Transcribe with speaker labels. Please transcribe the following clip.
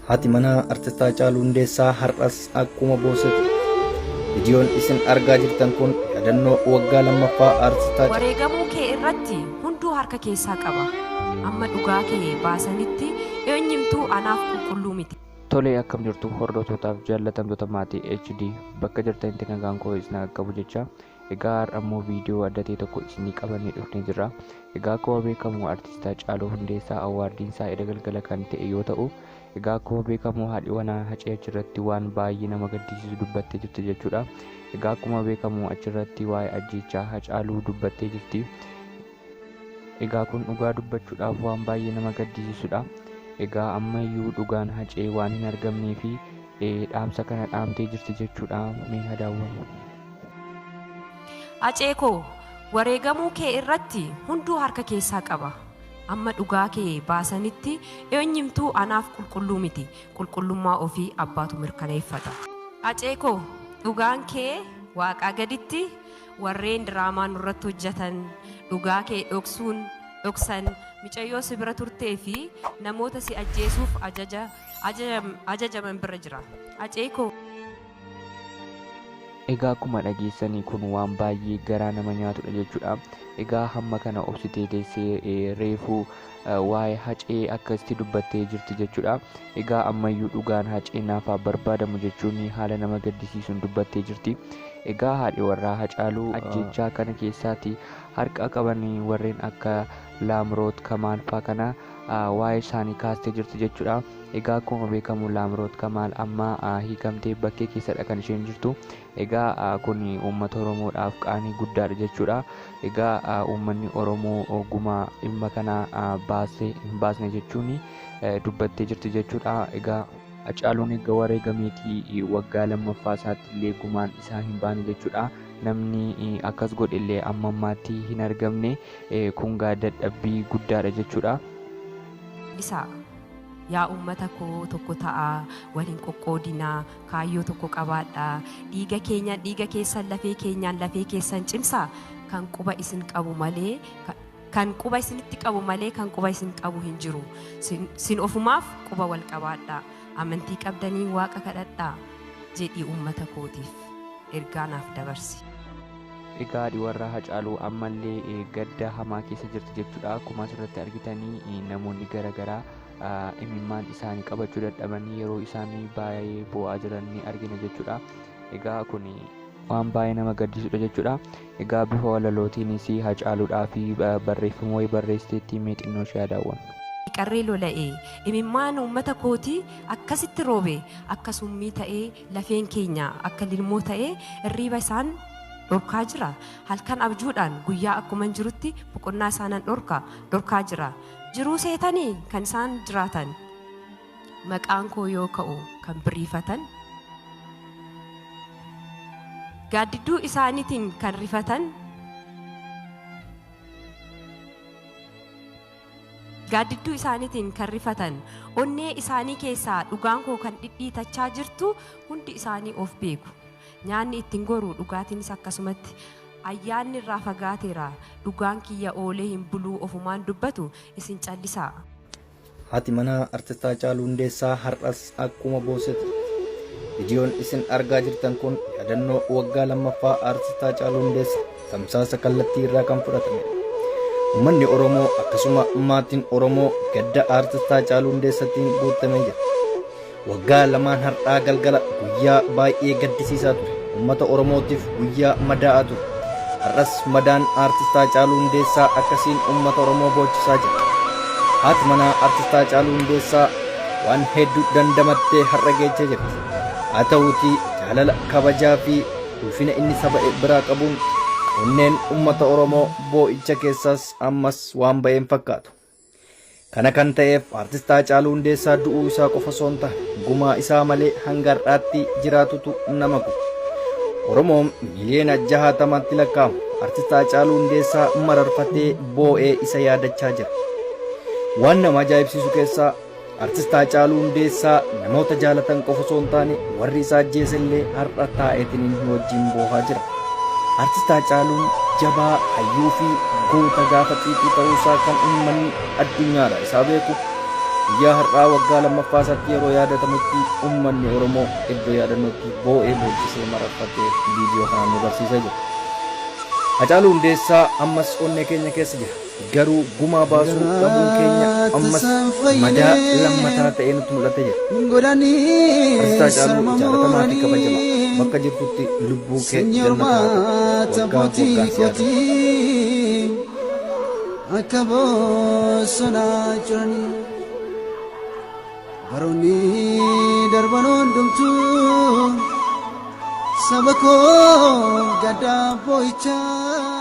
Speaker 1: Haati manaa Artist Haacaaluu Hundeessaa har'as akkuma boossete. Viidiyoon isin argaa jirtan kun yaadannoo waggaa lammaffaa Artist Haacaaluu.
Speaker 2: Wareegamuu kee irratti hunduu harka keessaa qaba. Amma dhugaa kee baasanitti eenyumtuu anaaf qulqulluu miti.
Speaker 3: Tolee akkam jirtu hordoftootaaf jaallatamtoota maatii HD bakka jirtanitti nagaan koo isin haa qaqqabu jecha egaa har'a immoo viidiyoo adda ta'e tokko isinii qabannee dhufnee jirra. Egaa akkuma beekamu artist Haacaaluu Hundeessaa awwaardiin isaa eda galgala kan ta'e yoo ta'u egaa akkuma beekamu haadhi wanaa Hacee achirratti waan baay'ee nama gaddisiisu dubbattee jirti jechuudha. Egaa akkuma beekamu achirratti waa'ee ajjeechaa Haacaaluu dubbattee jirti. Egaa kun dhugaa dubbachuudhaaf waan baay'ee nama gaddisiisudha. Egaa ammayyuu dhugaan Hacee waan hin argamnee fi dhaamsa kana dhaamtee jirti jechuudha. Mee haa daawwannu.
Speaker 2: Hacee koo wareegamuu kee irratti hunduu harka keessaa qaba. Amma dhugaa kee baasanitti eenyumtuu anaaf qulqulluu miti. Qulqullummaa ofii abbaatu mirkaneeffata. Hacee koo dhugaan kee waaqaa gaditti warreen diraamaa nurratti hojjetan dhugaa kee dhoksuun dhoksan micayyoo si bira turtee fi namoota si ajjeesuuf ajaja ajajaman bira jira. Hacee koo.
Speaker 3: Egaa akkuma dhageessanii kun waan baay'ee garaa nama nyaatudha jechuudha. Egaa hamma kana obsitee teessee reefuu waa'ee Hacee akkasitti dubbattee jirti jechuudha. Egaa ammayyuu dhugaan Hacee naaf haa barbaadamu jechuun haala nama gaddisiisuun dubbattee jirti. Egaa haadhi warraa Hacaaluu ajjeechaa kana keessaati harka qaban warreen akka Laamroot Kamaal faa kana waa'ee isaanii kaastee jirti jechuudha. Egaa akkuma beekamu Laamroot Kamaal amma hiikamtee bakkee keessadha kan isheen jirtu. Egaa kun uummata Oromoodhaaf qaanii guddaadha jechuudha. Egaa uummanni Oromoo gumaa dhimma kana baasee hin baasne jechuun dubbattee jirti jechuudha. Egaa Hacaaluun erga wareegameetii waggaa lammaffaa isaatti illee gumaan isaa hin baane jechuudha. Namni akkas godhe illee amma ammaatti hin argamne. Kun gaa dadhabbii guddaadha jechuudha.
Speaker 2: Dhisaa yaa uummata koo tokko ta'aa, wal hin qoqqoodinaa, kaayyoo tokko qabaadhaa, dhiiga keenyaan dhiiga keessan lafee keenyaan lafee keessan cimsaa, kan quba isin qabu malee kan quba isinitti qabu malee kan quba isin qabu hin jiru. Sin ofumaaf quba wal qabaadhaa. Amantii qabdaniin waaqa kadhadhaa jedhii uummata kootiif ergaa naaf dabarsi.
Speaker 3: Egaa haadhi warraa Hacaaluu ammallee gadda hamaa keessa jirti jechuudha. Akkuma asirratti argitanii namoonni garaagaraa imimmaan isaanii qabachuu dadhabanii yeroo isaan baay'ee boo'aa jiran ni argina jechuudha. Egaa kun waan baay'ee nama gaddisiisudha jechuudha. Egaa bifa walalootiinis Hacaaluudhaa fi barreeffama wayii barreessiteetti mee xinnoo ishee haa daawwannu.
Speaker 2: Qarree lola'e imimmaan uummata kootii akkasitti roobe akka summii ta'ee lafeen keenya akka lilmoo ta'ee irriiba isaan dhorkaa jira. Halkan abjuudhaan guyyaa akkuman jirutti boqonnaa isaanan dhorka dhorkaa jira. Jiruu seetanii kan isaan jiraatan maqaan koo yoo ka'u kan biriifatan gaaddidduu isaaniitiin kan rifatan gaaddidduu isaaniitiin kan rifatan onnee isaanii keessaa dhugaan koo kan dhidhiitachaa jirtu hundi isaanii of beeku. Nyaanni ittiin goru dhugaatiinis akkasumatti ayyaanni irraa fagaateera dhugaan kiyya oolee hin buluu ofumaan dubbatu isin callisaa.
Speaker 1: Haati manaa Artist Haacaaluu Hundeessaa har'as akkuma boossete. Viidiyoon isin argaa jirtan kun yaadannoo waggaa lammaffaa Artist Haacaaluu Hundeessaa tamsaasa kallattii irraa kan fudhatamedha. Uummanni Oromoo akkasuma maatiin Oromoo gadda Artist Haacaaluu Hundeessaatiin guutamee jira. Waggaa lamaan har'aa galgala guyyaa baay'ee gaddisiisaa ture. Uummata Oromootiif guyyaa madaa'aa ture. Har'as madaan Aartist Haacaaluu Hundeessaa akkasiin uummata Oromoo boochisaa jira. Haati manaa Aartist Haacaaluu Hundeessaa waan hedduu dandamattee har'a geechee jirti. Haa ta'uutii jaalala, kabajaa fi ulfina inni saba biraa qabuun onneen uummata Oromoo boo'icha keessaas ammas waan ba'een fakkaatu. Kana kan ta'eef Aartist Haacaaluu Hundeessaa du'uu isaa qofa osoo hin taane gumaa isaa malee hanga har'aatti jiraatutu nama guba. Oromoon miiliyoona 60tti lakkaa'amu Aartist Haacaaluu Hundeessaa mararfatee boo'ee isa yaadachaa jira. Waan nama ajaa'ibsiisu keessaa Aartist Haacaaluu Hundeessaa namoota jaalatan qofa osoo hin taane warri isa ajjeese illee har'a taa'eetiniin wajjin boohaa jira. Aartist Haacaaluun jabaa, hayyuu fi goota gaafa xiiqii ta'uu isaa kan uummanni addunyaadha isaa beeku. Guyyaa har'aa waggaa lammaffaa isaatti yeroo yaadatamutti uummanni Oromoo iddoo yaadannootti boo'ee boochisee mararfatee viidiyoo kanaan nu barsiisaa jira. Hacaaluu Hundeessaa ammas onnee keenya keessa jira. Garuu gumaa baasuu dhabuun keenya ammas madaa lammataa ta'ee nutti mul'atee jira.
Speaker 4: Godhanii
Speaker 1: Artist Haacaaluu
Speaker 4: sarma
Speaker 1: jaalatamaa fi kabajamaa
Speaker 4: muranii
Speaker 1: bakka jirtutti lubbuu kee
Speaker 4: sanyii
Speaker 1: jannata haa ta'u.
Speaker 4: hormaata
Speaker 1: Waggaa
Speaker 4: abbootii
Speaker 1: waggaan si yaadata.
Speaker 4: kootii akka bosonaa jiranii baroonni darban hundumtuu saba koo gaddaa boo'ichaa.